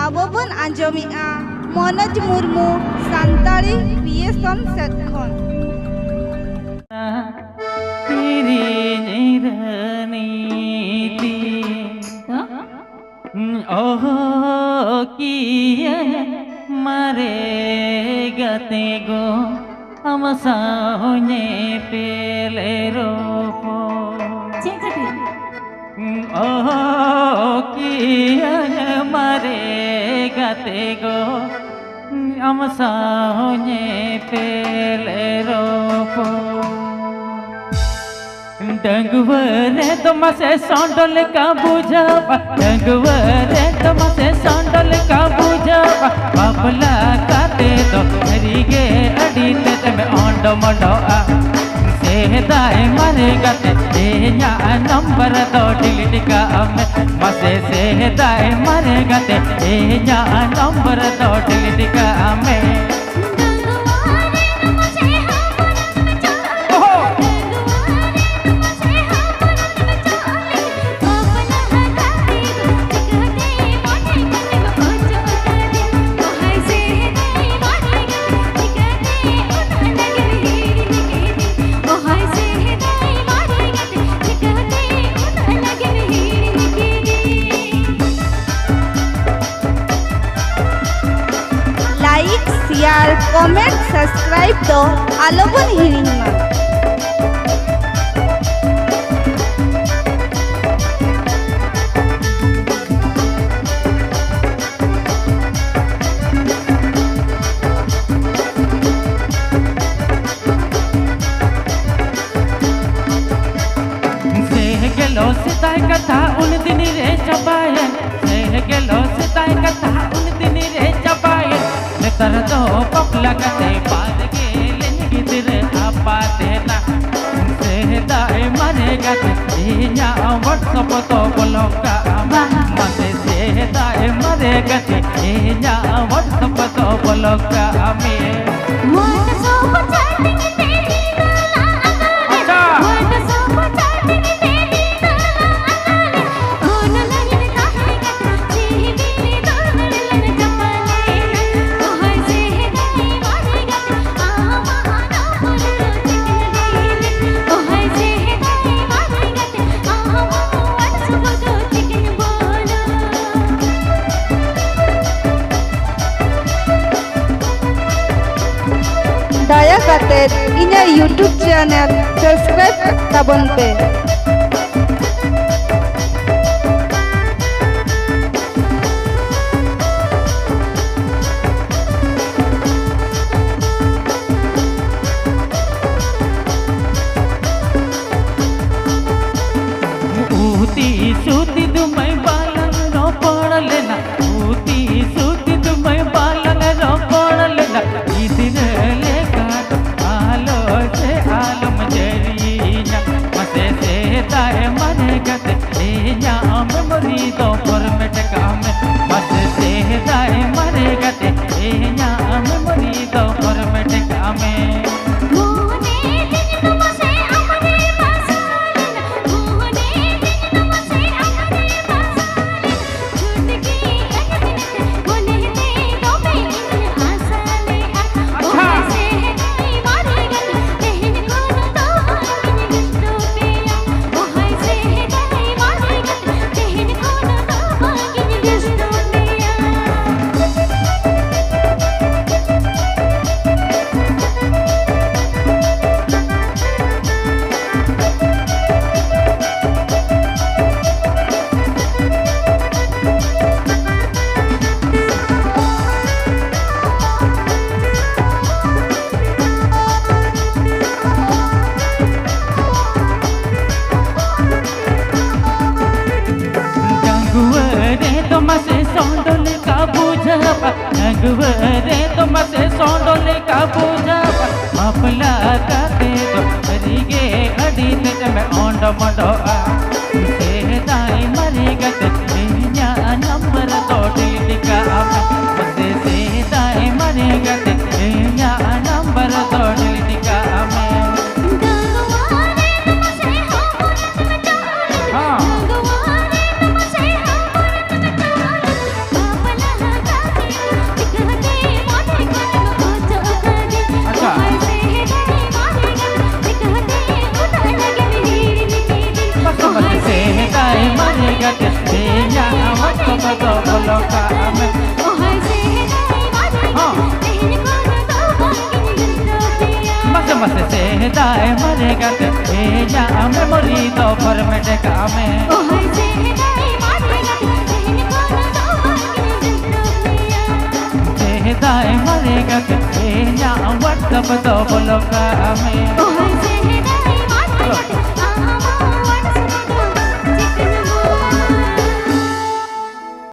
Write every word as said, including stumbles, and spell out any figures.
ᱟᱵᱚ ᱵᱚᱱ ᱟᱸᱡᱚᱢᱮᱜᱼᱟ ᱢᱚᱱᱳᱡᱽ ᱢᱩᱨᱢᱩ ᱥᱟᱱᱛᱟᱲᱤ ᱠᱨᱤᱭᱮᱥᱚᱱ ᱥᱮᱫ ᱠᱷᱚᱱ᱾ ᱛᱤᱨᱤᱧ ᱨᱟᱹᱱᱤ ᱛᱤᱧ ᱚᱦᱚ ᱠᱤᱭᱟᱹ ᱢᱟᱨᱮ ᱜᱟᱛᱮ ᱜᱚ ᱟᱢ ᱥᱟᱶ ᱧᱮᱯᱮᱞ ᱨᱚᱯᱚᱲ᱾ ᱪᱮᱫ ᱠᱷᱟᱹᱛᱤᱨ? ᱚᱦᱚ ᱠᱤᱭᱟᱹ ᱢᱟᱨᱮ ᱜᱟᱛᱮ ᱜᱚ ᱟᱢ ᱥᱟᱶ ᱧᱮᱯᱮᱞ ᱨᱚᱯᱚᱲ᱾ ᱰᱟᱺᱜᱩᱣᱟᱹ ᱨᱮᱫᱚ ᱢᱟᱥᱮ ᱥᱚᱸᱰᱚ ᱞᱮᱠᱟ ᱵᱩᱡᱷᱟᱹᱣᱟ, ᱰᱟᱺᱜᱩᱣᱟᱹ ᱨᱮᱫᱚ ᱢᱟᱥᱮ ᱥᱚᱸᱰᱚ ᱞᱮᱠᱟ ᱵᱩᱡᱷᱟᱹᱣᱟ, ᱵᱟᱯᱞᱟ ᱠᱟᱛᱮ ᱫᱚ ᱥᱟᱹᱨᱤᱜᱮ ᱟᱹᱰᱤ ᱛᱮᱫ ᱮᱢ ᱚᱸᱰᱚ ᱢᱚᱸᱰᱚᱜᱼᱟ᱾ ᱥᱮᱫᱟᱭ ᱢᱟᱨᱮ ᱜᱟᱛᱮ ᱤᱧᱟᱹᱜ ᱱᱟᱢᱵᱟᱨ ᱫᱚ ᱰᱤᱞᱤᱴ ᱠᱟᱜ ᱢᱮ, ᱢᱟᱥᱮ ᱥᱮᱫᱟᱭ ᱢᱟᱨᱮ ᱜᱟᱛᱮ ᱤᱧᱟᱹᱜ ᱱᱟᱢᱵᱟᱨ ᱫᱚ ᱰᱤᱞᱤᱴ ᱠᱟᱜ ᱢᱮ᱾ ᱞᱟᱭᱤᱠ, ᱥᱮᱭᱟᱨ, ᱠᱚᱢᱮᱱᱴ, ᱥᱟᱵᱥᱠᱨᱟᱭᱤᱵ ᱫᱚ ᱟᱞᱚᱵᱚᱱ ᱦᱤᱲᱤᱧ ᱢᱟ᱾ ᱥᱮ ᱜᱮᱞᱚ ᱥᱮᱫᱟᱭ ᱠᱟᱛᱷᱟ ᱩᱱ ᱫᱤᱱ ᱨᱮ ᱪᱟᱵᱟᱭᱮᱱ, ᱥᱮ ᱜᱮᱞᱚ ᱥᱮᱫᱟᱭ ᱠᱟᱛᱷᱟ ᱩᱱ ᱫᱤᱱ ᱨᱮ ᱪᱟᱵᱟᱭᱮᱱ᱾ ᱱᱮᱛᱟᱨ ᱫᱚ ᱵᱟᱯᱞᱟ ᱠᱟᱛᱮ ᱵᱟᱨ ᱜᱮᱞᱮᱱ ᱜᱤᱫᱽᱨᱟᱹ ᱟᱯᱟᱛ ᱮᱱᱟ᱾ ᱥᱮᱫᱟᱭ ᱢᱟᱨᱮ ᱜᱟᱛᱮ ᱤᱧᱟᱹᱜ WhatsApp ᱫᱚ ᱵᱚᱞᱚ ᱠᱟᱜ ᱢᱮ᱾ ᱢᱟᱥᱮ ᱥᱮᱫᱟᱭ ᱢᱟᱨᱮ ᱜᱟᱛᱮ ᱤᱧᱟᱹᱜ WhatsApp ᱫᱚ ᱵᱚᱞᱚ ᱠᱟᱜ ᱢᱮ᱾ WhatsApp chatting ᱛᱮ ᱟᱪᱪᱷᱟ᱾ WhatsApp chatting ᱛᱮ ᱫᱟᱭᱟ ᱠᱟᱛᱮ ᱤᱧᱟᱹᱜ YouTube channel subscribe ᱛᱟᱵᱚᱱ ᱯᱮ᱾ ᱩᱛᱤ ᱥᱩᱛᱤ ᱫᱩᱢᱟᱹᱭ ᱵᱟᱞᱟᱝ ᱨᱚᱯᱚᱲ ᱞᱮᱱᱟ, ᱩᱛᱤ ᱥᱩᱛᱤ ᱫᱩᱢᱟᱹᱭ ᱵᱟᱞᱟᱝ ᱨᱚᱯᱚᱲ ᱞᱮᱱᱟ, ᱜᱤᱫᱽᱨᱟᱹ ᱞᱮᱠᱟ ᱫᱚ ᱟᱞᱚ ᱥᱮ ᱟᱞᱚᱢ ᱡᱟᱹᱨᱤᱧᱟ᱾ ᱢᱟᱥᱮ ᱥᱮᱫᱟᱭ ᱢᱟᱨᱮ ᱜᱟᱛᱮ, ᱤᱧᱟᱹᱜ memory ᱫᱚ format ᱠᱟᱜ ᱢᱮ᱾ ᱢᱟᱥᱮ ᱥᱮᱫᱟᱭ ᱢᱟᱨᱮ ᱜᱟᱛᱮ, ᱤᱧᱟᱹᱜ memory ᱫᱚ format ᱠᱟᱜ ᱢᱮ᱾ ᱢᱚᱱᱮ ᱛᱤᱧ ᱫᱚ ᱯᱟᱥᱮ ᱟᱢ ᱨᱮ ᱵᱟᱥᱟ ᱞᱮᱱᱟ, ᱢᱚᱱᱮ ᱛᱤᱧ ᱫᱚ ᱯᱟᱥᱮ ᱟᱢ ᱨᱮ ᱵᱟᱥᱟ ᱞᱮᱱᱟ, ᱪᱷᱩᱴᱠᱤ ᱟᱹᱧ ᱢᱮᱱᱛᱮ ᱢᱚᱱᱮ ᱛᱮ ᱫᱚᱢᱮ ᱤᱧ ᱟᱥᱟ ᱞᱮᱜᱼᱟ᱾ ᱟᱪᱪᱷᱟ᱾ ᱚᱦᱚᱭ ᱥᱮ ᱫᱟᱹᱭ ᱢᱟᱨᱮ ᱜᱟᱛᱮ, ᱛᱮᱦᱮᱧ ᱠᱷᱚᱱ ᱫᱚ ᱵᱟᱝ ᱤᱧ ᱫᱩᱥᱴᱚ ᱯᱮᱭᱟ᱾ ᱚᱦᱚᱭ ᱥᱮ ᱫᱟᱹᱭ ᱢᱟᱨᱮ ᱜᱟᱛᱮ, ᱛᱮᱦᱮᱧ ᱠᱷᱚᱱ ᱫᱚ ᱵᱟᱝ ᱤᱧ ᱫᱩᱥᱴᱚ ᱯᱮᱭᱟ᱾ ᱰᱟᱺᱜᱩᱣᱟᱹ ᱨᱮᱫᱚ ᱢᱟᱥᱮ ᱥᱚᱸᱰᱚ ᱞᱮᱠᱟ ᱵᱩᱡᱷᱟᱹᱣᱟ, ᱰᱟᱺᱜᱩᱣᱟᱹ ᱨᱮᱫᱚ ᱢᱟᱥᱮ ᱥᱚᱸᱰᱚ ᱞᱮᱠᱟ ᱵᱩᱡᱷᱟᱹᱣᱟ, ᱵᱟᱯᱞᱟ ᱠᱟᱛᱮ ᱫᱚ ᱥᱟᱹᱨᱤᱜᱮ ᱟᱹᱰᱤ ᱛᱮᱫ ᱮᱢ ᱚᱸᱰᱚ ᱢᱚᱸᱰᱚᱜᱼᱟ᱾ ᱥᱮᱫᱟᱭ ᱢᱟᱨᱮ ᱜᱟᱛᱮ, ᱤᱧᱟᱹᱜ number ᱫᱚ delete ᱠᱟᱜ ᱢᱮ᱾ ᱥᱮᱫᱟᱭ ᱢᱟᱨᱮ ᱜᱟᱛᱮ, ᱤᱧᱟᱹᱜ number ᱫᱚ delete ᱠᱟᱜ ᱢᱮ᱾ ᱦᱚᱸ᱾ ᱟᱪᱪᱷᱟ᱾ ᱢᱟᱥᱮ, ᱢᱟᱥᱮ, ᱥᱮᱫᱟᱭ ᱢᱟᱨᱮ ᱜᱟᱛᱮ, ᱛᱮᱦᱮᱧᱟᱜ ᱟᱢᱟᱜ ᱠᱚᱫᱚ ᱵᱚᱞᱚ ᱠᱟᱜ ᱢᱮ᱾ ᱦᱚᱸ᱾ ᱥᱮᱫᱟᱭ ᱢᱟᱨᱮ ᱜᱟᱛᱮ, ᱤᱧᱟᱹᱜ memory ᱫᱚ format ᱠᱟᱜ ᱢᱮ᱾ ᱚᱦᱚᱭ ᱥᱮᱫᱟᱭ ᱢᱟᱨᱮ ᱜᱟᱛᱮ, ᱛᱮᱦᱮᱧ ᱠᱷᱚᱱ ᱫᱚ ᱵᱟᱝ ᱤᱧ disturb ᱢᱮᱭᱟ᱾ ᱥᱮᱫᱟᱭ ᱢᱟᱨᱮ ᱜᱟᱛᱮ, ᱤᱧᱟᱹᱜ WhatsApp ᱫᱚ block ᱠᱟᱜ ᱢᱮ᱾ ᱚᱦᱚᱭ